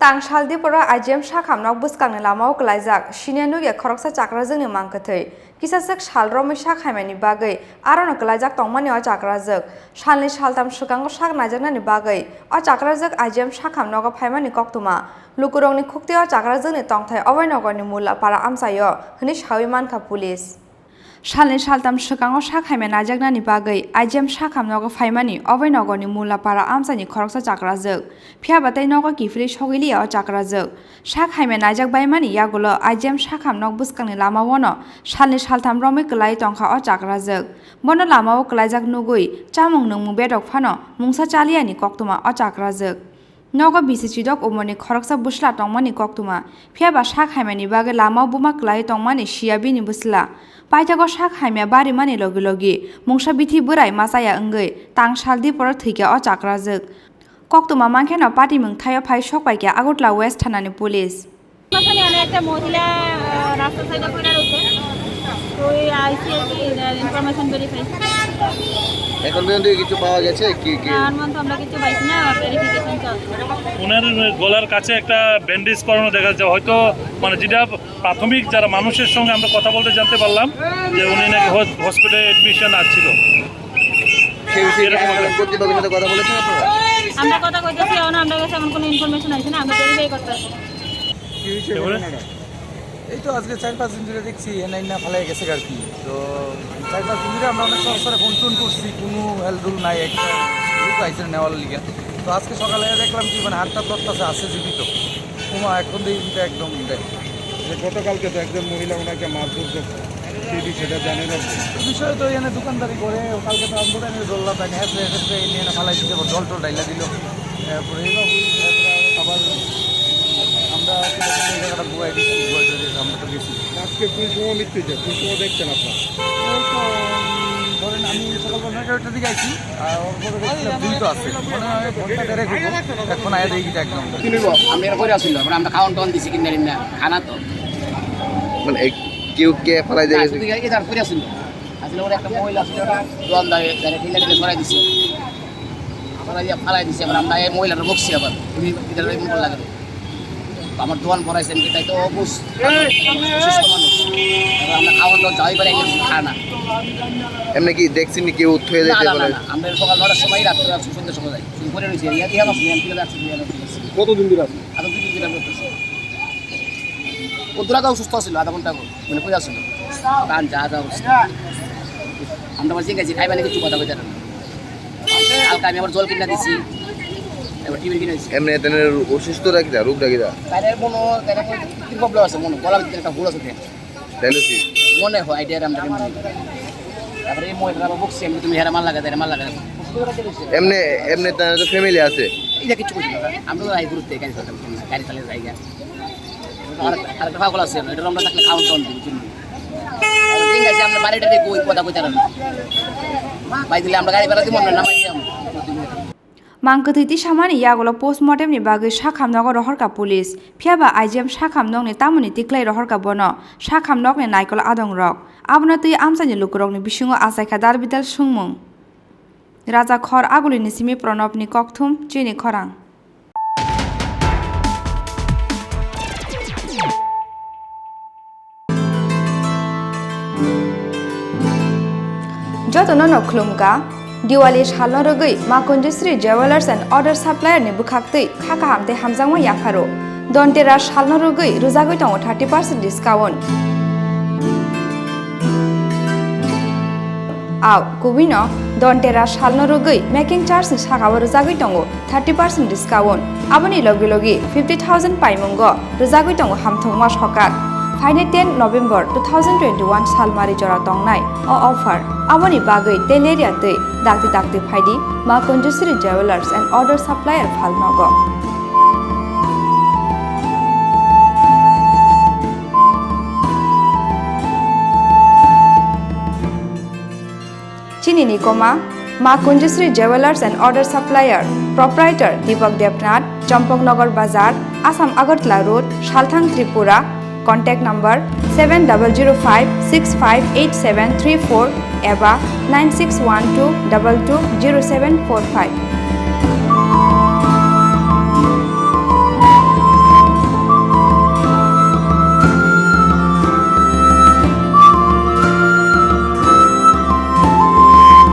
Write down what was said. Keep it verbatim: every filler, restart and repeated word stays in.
Tangsal Diporo I G M sakhamnok bwskangni lamao kwlaijak, siniya nukya khoroksa chakrajwkni mang kwthwi. Kisaswk sal romwi sak haimani bagwi arono kwlaijak tongmani o chakrajwk. Salni saltham swkango sak naijaknani bagwi o chakrajwk I G M sakhamnogo phaimani koktwma. Lukurokni khuktwi o chakrajwkni tongthai Oboinogorni Mullapara amchaio hwnwi sawi mankha police. Salni saltham swkango sak haima naijaknani bagwi I G M sakhamnogo phaimani Oboinogorni Mullapara amchaini khoroksa chakrajwk. Phiyaba tei nogo kiphilwi sogwi liya o chakrajwk. Sak haima naijak baimani yagulo I G M sakhamnok bwskangni lamaono salni saltham romwi kwlaiwi tongkha o chakrajwk. Bono lamao kwlaijak nugwi chamung nwngmung bedok phano mungsa chaliyani koktwma o chakrajwk. Nogo bisi chidok umorni khoroksa bwsla tongmani koktwma, phiyaba sak haimani bagwi lamao buma kwlaiwi tongmani siya bini bwsla. Paithago sak haimya barimani logi logi mungsa bithi bwrai machaya wngwi Tangsal Diporo thwikha o chakrajwk. Koktwma mankheno patimung thaio phai sokpaikha Agartala West thanani police. মাঝখানে মানে একটা মহিলা, আহ, রাস্তার সাইডে পড়ে রয়েছে। তো ওই আইসি আর কি, আহ, ইনফরমেশন ভেরিফাই। এখন পর্যন্ত কিছু পাওয়া গেছে? কি, কি? না, এখন পর্যন্ত আমরা কিছু পাইছি না, ভেরিফিকেশন চলছে। ওনার গলার কাছে একটা ব্যান্ডেজ করানো দেখা যাচ্ছে, হয়তো মানে যেটা প্রাথমিক যারা মানুষের সঙ্গে আমরা কথা বলতে জানতে পারলাম যে উনি নাকি হস-, হসপিটালে অ্যাডমিশন আসছিল। সেই বিষয়ে কি এরকম আইন কর্তৃপক্ষের সাথে কথা বলেছেন আপনারা? আমরা কথা কইতেছি, এখন আমরা কাছে এমন কোনো ইনফরমেশন আছে না, আমরা ভেরিফাই করতে আসি। কি হয়েছে এবারে? ঘটনাটা? এই তো আজকে চার পাঁচ দিন ধরে দেখছি এনআইন না ফালাই গেছে আর কি। তো চার পাঁচ দিন ধরে আমরা অনেক সময় করে ফোন টোন করছি, কোনো হেল্প ডুল নাই, একটা লোক আইসে নেওয়ার লিগে। তো আজকে সকালে দেখলাম কি মানে হাতটা তত্তাছে আছে জীবিত। ওমা, এখন দেখি কিন্তু একদম দেখ। যে গতকালকে তো একজন মহিলা ওনাকে মারধর করছে, কি বিষয়টা জানেন আপনি? বিষয় তো এখানে দোকানদারি করে, কালকে তো আমরা এখানে ধরলাম, তাই হেসে হেসে এনে এনে ফালাই দিতে, জল টল ঢাইলা দিল। এরপরে এইভাবে, এরপরে আবার আমরা এই জায়গাটা বুয়াই দিচ্ছি, বুয়াই টুয়াই দিয়ে আমরা তো গেছি। আজকে কোন সময় মৃত্যু হয়েছে, কোন সময় দেখছেন আপনারা? এই তো, উম, ধরেন আমি সকালবেলা নয়টা দিকে আইছি, আর ওর পরে দেখছিলাম জীবিত আছে। মনে হয় ঘন্টা দেড়েক হইব, এখন আয়া দেখি যে একদম। কি নিব? আমরা এর পরে আসিল, আমরা, আমরা খাওয়ান টাওয়ান দিছি কিনা, কিনা, খানা তো। মানে, এই কেউ কে ফালাই দিয়ে না, গেছে? শুধু এই তার পরে আসিল। আসলে ওর একটা মহিলা আসলে ওরা দোয়ান দাঁড়িয়ে, দাঁড়িয়ে ঠেলে ঠেলে সরাই দিছে। সরাই দিয়ে ফালাই দিছে, আবার আমরা এই মহিলাটা বকছি আবার। তুমি এটা এরকম করে লাগে। আমার দোয়ান পড়াইছেন কি, তাই তো অবুঝ, অসুস্থ মানুষ। এবার আমরা খাওয়ান তো যাই পারে, একজন খায় না। এমনি কি দেখছেন নি কেউ থুয়ে না, যেতে না, না, বলে? না, আমরা সকাল নটার সময় রাত্রে আসছি, সন্ধ্যার সময় যাই। শুধু পরে রয়েছে, ইয়া দিয়ে আমার সিলিয়ান ফিরে রাখছি, সিলিয়ান ফিরে রাখছি। কতদিন ধরে আছে? আরো দুই দিন ধরে করতেছে। ও দুরাগা অসুস্থ ছিল, আধা ঘন্টা আগে, মানে কই আসলো? কান যা যা অবস্থা। আমরা বলছি, গেছি, খাইবা নাকি, কিছু কথা বলতে না। কালকে আমি আবার জল কিনে দিছি, এবার টিফিন কিনে দিছি। এমনি এদের অসুস্থ রাখি দা, রোগ রাখি দা। তাদের মনে, তাদের মনে কি প্রবলেম আছে, মনে গলা ভিতরে একটা ভুল আছে। ডায়ালিসিস? মনে হয়, আইডিয়া আমরা মনে হয়। তারপরে এই মহিলা আবার বকছি, আমি তুমি হেরা মাল লাগা দেয়, মাল লাগা দেয়। এমনি, এমনি তার তো ফ্যামিলি আছে? এটা কিছু কিছু না, আমরা তো এই গ্রুপ থেকে গাড়ি চালাতাম, গাড়ি চালিয়ে যাই গা। আর, আর একটা পাগল আছে, এটা আমরা থাকলে খাওয়ান টাওয়ান দিন, কিনবো। ঠিক আছে, আমরা বাড়িটা দিয়ে কই, কথা কইতে পারবো। ভাই দিলে আমরা গাড়ি ভাড়া দিব, আমরা নামাই দিয়ে আমরা। Mang kwthwi tisamani yagulo postmortemni bagwi sakhamnogo rohorkha police. Phiyaba I G M sakhamnokni tamoni tiklai rohorkha bono sakhamnokni naikol adongrok. Abono twi amchaini lukurokni bisingo achaikha darbidal swngmung. Raja Khor Agulini simi Pranobni kokthum chini khorang. Jotono no khulumkha, Diwali salno rwgwi Ma Kunjusri Jewellers and Other Supplier ni bwkhaktwi kha kaham tei hamjakma yapharo. Dhanteras salno rwgwi rwjagwi tongo thirty percent discount. Au, kubui no Dhanteras salno rwgwi making charge ni saka o rwjagwi tongo thirty percent discount. Aboni logi logi fifty thousand paimungo rwjagwi tongo hamthwngma sokak. Phainai ten November two thousand twenty-one salmari jora tongnai o offer. Aboni bagwi teleria twi dakti dakti phaidi Ma Kunjusri Jewellers and Other Supplier phalnogo. Chini ni koma, Ma Kunjusri Jewellers and Other Supplier, Proprietor Deepak Debnath, Champaknagar Bazar, Assam Agartala Road, Salthang, Tripura. Contact number seven double zero five six five eight seven three four eba nine six one two double two zero seven four five.